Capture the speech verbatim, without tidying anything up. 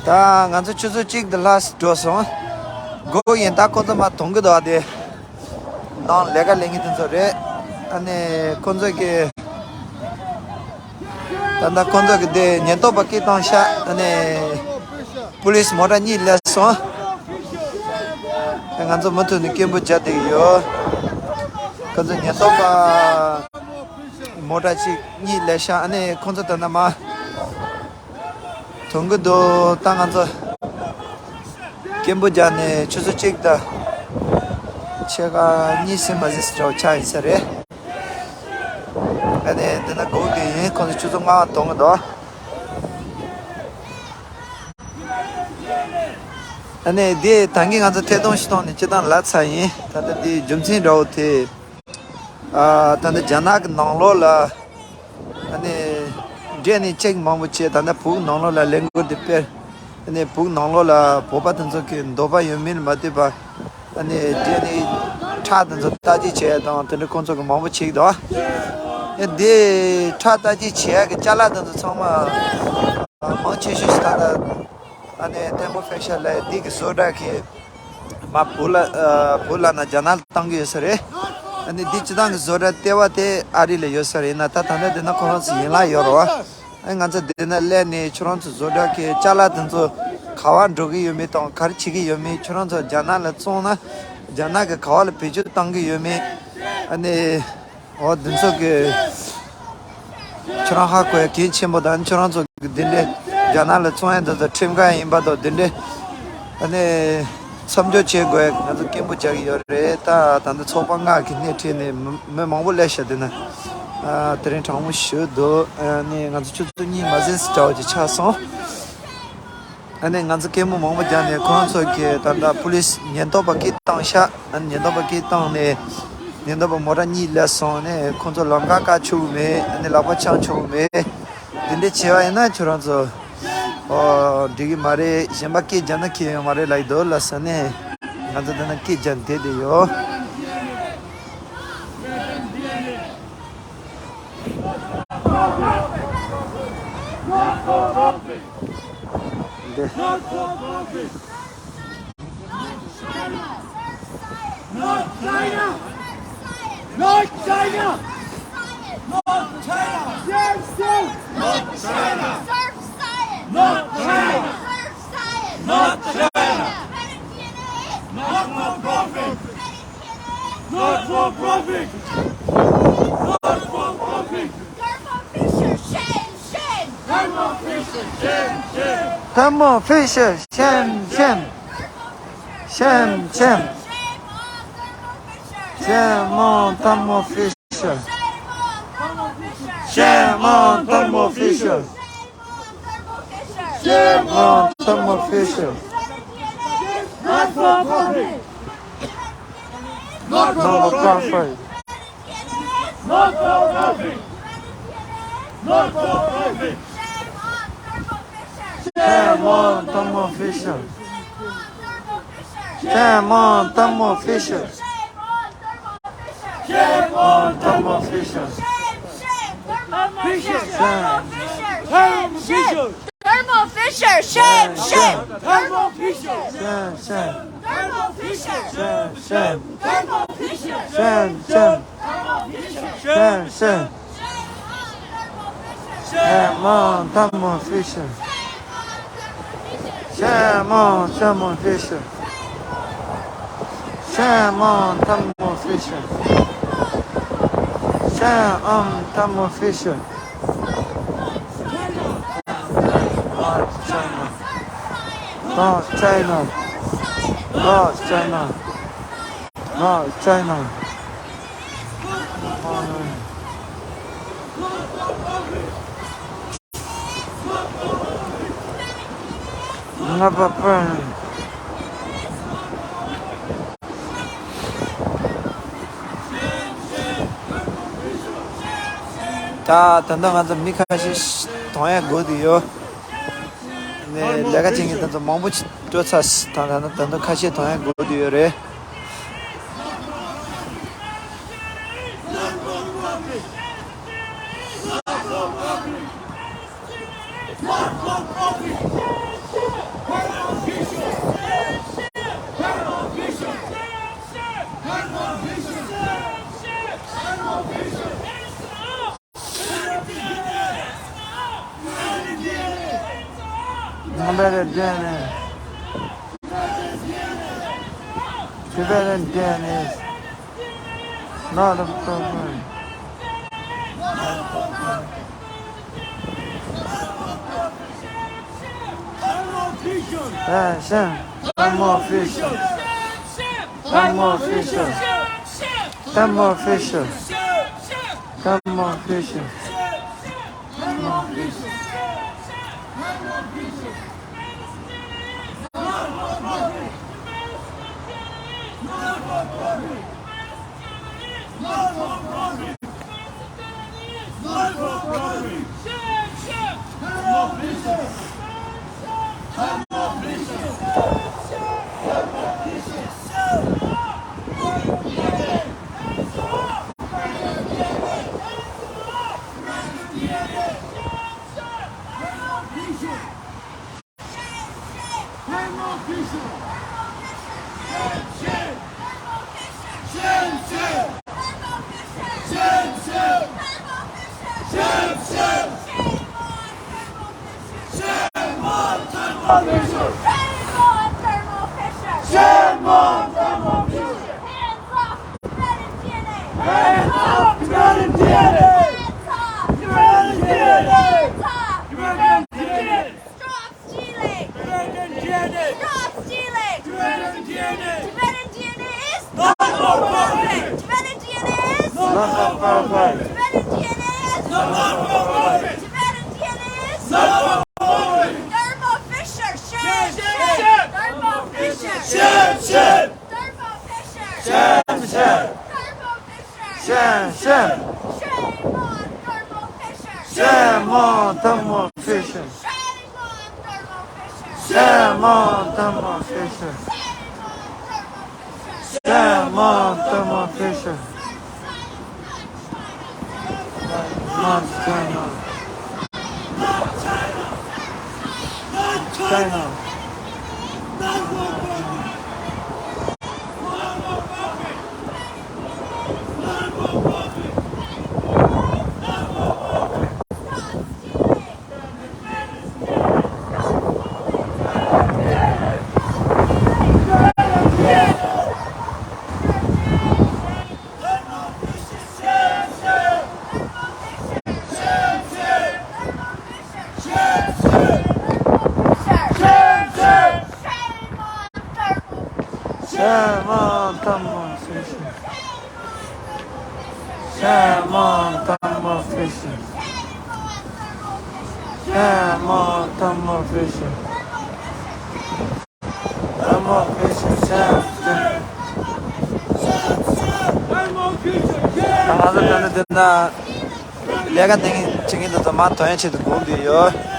ད་ང་ཚོ་ཆུ་ཚོད་གཅིག་དེ་ལྷག་འགྲོ་སོང་། སྒུག་ཡིན། ད་ཁོ་ཚོ་མར་ཐོན་གི་འདུག་ཨ། དེ་ནང་ལས་ཀ་ལས་མཁན་དེ་ཚོ་རེད། ཨ་ནི་ཁོ་ཚོ་གི་ད་ལྟ་ཁོ་ཚོ་གི་དེ་ཉེན་རྟོག་པ་སྐད་བཏང་ཤག་ཨ་ནི་པུ་ལིས་མོ་ཊ་གཉིས་སླེབས་སོང་། ང་ཚོ་མུ་མཐུད་ནས་སྐད་འབོད་རྒྱག་བསྡད་ཀྱི་ཡོད། ཁོ་ཚོ་ཉེན་རྟོག་པ་མོ་ཊ་གཅིག་གཉིས་སླེབས་ཤག་ཨ་ནི་ཁོ་ཚོ་ད་ལྟ་མར་ཐོན་གི་འདུག་ད་ང་ཚོ་སྐད་འབོད་རྒྱག་ནས་ཆུ་ཚོད་གཅིག་དང་ཕྱེད་ཀ་གཉིས་ཟིན་མ་ཟིན་འདྲ་བོ་ཆགས་ཡིན་ས་རེད། ཨ་ནི་འདི་ན་སྒུག་གི་ཡིན། ཁོང་ཚོ་ཆུ་ཚོད་ལྔ་པ་ཐོན་གི་འདུག་ཨ་ནི་འདི་ད་གིན་ང་ཚོ་ཐད་གཏོང་ཞིག་གཏོང་ནས་སྤྱིར་བཏང་ལབ་ཚར་ཡིན། ད་ལྟ་འདི་རྒྱུ་མཚན་འདྲ་བོ་དེ། ཨ། ད་ལྟ་རྒྱ་ནག་གི་ནང་ལོགས་ལ་ཨ་ནི་འདྲེ་ནི་ཅིག་མང་པོ་བྱས། ད་ལྟ་བོད་ནང་ལོགས་ལ་ལས་འགུལ་འདི་སྤེལ། ཨ་ནི་བོད་ནང་ལོགས་ལ་བོད་པ་དེ་ཚོ་གི་འདོད་པ་ཡོད་མེད་ལ་མ་ལྟོས་པར་ཨ་ནི་འདྲེ་ནི་ཁྲག་དེ་ཚོ་བརྟག་དཔྱད་བྱས་དང་དེ་འདྲ་ཁོང་ཚོ་གི་མང་པོ་བྱེད་ཀྱི་འདུག་ཨ་འདི་ཁྲག་བརྟག་དཔྱད་བྱེད་ཡག་གི་ཅ་ལག་དེ་ཚོ་ཚང་མ་མང་ཆེ་ཤོས་ཤིག་ད་ལྟ་ཨ་ནི་ཐེམ་པོ་ཕེ་ཤར་ལ་འདི་གི་བཟོ་གྲྭ་གི་མ་བོད་ལ་ཨ། བོད་ལ་ན་རྒྱ་ནག་ལ་བཏང་གི་ཡོད་ས་རེད། ཨ་ནི་འདི་སྤྱི་བཏང་གི་བཟོ་གྲྭ་ལྟེ་བ་དེ་ཨ་རི་ལ་ཡོད་ས་རེད། ན་ད་ད་ལྟ་འདི་ན་ཁོ་རང་ཚོ་ཡན་ལག་ཡོད་རེད་བ། ཨ་ང་ཚོ་འདི་ན་སླེབས་ནས་ཁྱོད་རང་ཚོ་བཟོ་གྲྭ་གི་ཅ་ལག་དེ་ཚོ་ག་བ་འགྲོ་གི་ཡོད་མེད་དང་ག་རེ་བྱེད་ཀྱི་ཡོད་མེད། ཁྱོད་རང་ཚོ་རྒྱ་ནག་ལ་བཙོང་ན་རྒྱ་ནག་གི་ག་བ་ལ་བེད་སྤྱོད་བཏང་གི་ཡོད་མེད། ཨ་ནི། འོ་འདི་ཚོ་གི་ཁྱོད་རང་ཧ་གོ་ཡ་གལ་ཆེན་པོ་དང་། ཁྱོད་རང་ཚོ་གི་འདི་འདྲའི་རྒྱ་ནག་ལ་བཙོང་ཡ་འདི་ཚོ་ཁྲིམས་འགལ་ཡིན་པ་དང་། འདི་འདྲའི་ཨ་ནི་མཚམས་འཇོག་བྱེད་དགོས་ཡ་ང་ཚོ་སྐད་འབོད་རྒྱག་གི་ཡོད་རེད། ད་ད་ལྟ་ཚོགས་པ་ལྔ་གི་སྣེ་ཁྲིད་ནས་མི་མི་མང་པོ་སླེབས་ཤག་འདི་ན། ཨ། དེ་རིང་གྲང་མོ་ཞེ་འདུག་ཨ་ནི་ང་ཚོ་ཆུ་ཚོད་གཉིས་མ་ཟིན་ཙམ་འདྲ་བོ་ཅིག་ཆགས་སོང་། ཨ་ནི་ང་ཚོ་སྐད་འབོད་མང་པོ་རྒྱག་ནས་ཁོང་ཚོ་གིས་ད་ལྟ་པུ་ལིས་ཉེན་རྟོག་པ་སྐད་བཏང་ཤག་ཨ་ནི་ཉེན་རྟོག་པ་སྐད་བཏང་ནས་ཉེན་རྟོག་པ་མོ་ཊ་གཉིས་སླེབས་སོང་། ཨ་ནི་ཁོང་ཚོ་ལམ་ཁ་བཀག་ཆོག་གི་མེད། ཨ་ནི་ལག་པ་འཆང་ཆོག་གི་མེད། འདི་འདྲ་བྱས་པ་ཡིན་ན་ཁྱོད་རང་ཚོ་ཨོ་འགྲིག་གི་མ་རེད། གཞན་པ་སྐད་རྒྱག་ན་ཁྱད་ཡོད་མ་རེད་ལབ་ཀྱི་འདུག་ལབ་ས་ནས་ང་ཚོ་འདི་ན་སྐད་རྒྱག་བསྡད་བསྡད་ཡོད། འདི། Not China! Not China! Not China! Not China! Serve science! Not China! Serve science! Not China! Not China! Not China! Not for profit! Not for profit! Not for profit! Thermo Fisher, shame, shame! Thermo Fisher, shame, shame! Thermo Fisher, shame, shame! Thermo Fisher, shame, shame! Shame on Thermo Fisher! Shame on Thermo Fisher! Shame on Thermo Fisher! Shame on Thermo Fisher! Shame on Thermo Fisher! Shame on Thermo Fisher! Not for profit! Not for profit! Not for profit! Not for profit! Shame on Thermo Fisher! Shame on Thermo Fisher! Shame on Thermo Fisher! Shame on Thermo Fisher! Shame, shame! Thermo Fisher! Thermo Fisher! Shame, shame! Thermo Fisher! Shame, shame! Thermo Fisher! Shame, shame! Thermo Fisher! Shame, shame! Thermo Fisher! Shame, shame! Shame on Thermo Fisher! Shame on Thermo Fisher! Shame on Thermo Fisher! Shame on Thermo Fisher! Not China! Not China! Not China! Not China! ང་པ་པ། ད་ད་ལྟ་ང་ཚོ་མི་ཁ་ཤས་གདོང་ཡ་དགོས་ཀྱི་ཡོད། ནས་ལས་ཀ་བྱེད་མཁན་ད་ཚོ་མང་པོ་ཅིག་འགྲོ་ཚར། ད་ད་ད་ད་ཁ་ཤས་གདོང་ཡ་དགོས་ཀྱི་ཡོད་རེད། Tibetan D N A. Tibetan D N A is not a problem. Shem, Shem, Thermo Fisher. Thermo Fisher. Thermo Fisher. Thermo Fisher. Shame on Thermo Fisher! Shame on Thermo Fisher! Shame on Thermo Fisher! Hands off Tibetan D N A! Hands off Tibetan D N A! Hands off Tibetan D N A! Hands off Tibetan D N A! Stop stealing! Tibetan D N A! Stop stealing! Tibetan D N A! Tibetan D N A is not for profit! Tibetan D N A is not for profit! Tibetan D N A is not for profit! Tibetan D N A is not for profit! Thermo Fisher, shame, shame! Thermo Fisher, shame, shame! Thermo Fisher, shame, shame! Thermo Fisher! Shame, shame! Shame on Thermo Fisher! Shame on Thermo Fisher! Shame on Thermo Fisher! Shame on Thermo Fisher! Shame on Thermo Fisher! Shame on Thermo Fisher! Not China. Not China. Not China. Shame on Thermo Fisher. Shame on Thermo Fisher. Shame on Thermo Fisher. Thermo Fisher, shame, shame. ང་ཚོ་ད་ནི་འདི་ན་ལས་ཀ་འདི་བྱེད་མཁན་དེ་ཚོ་མར་ཐོན་ཡ་ཆེད་དུ་སྒུག་བསྡད་ཡོད།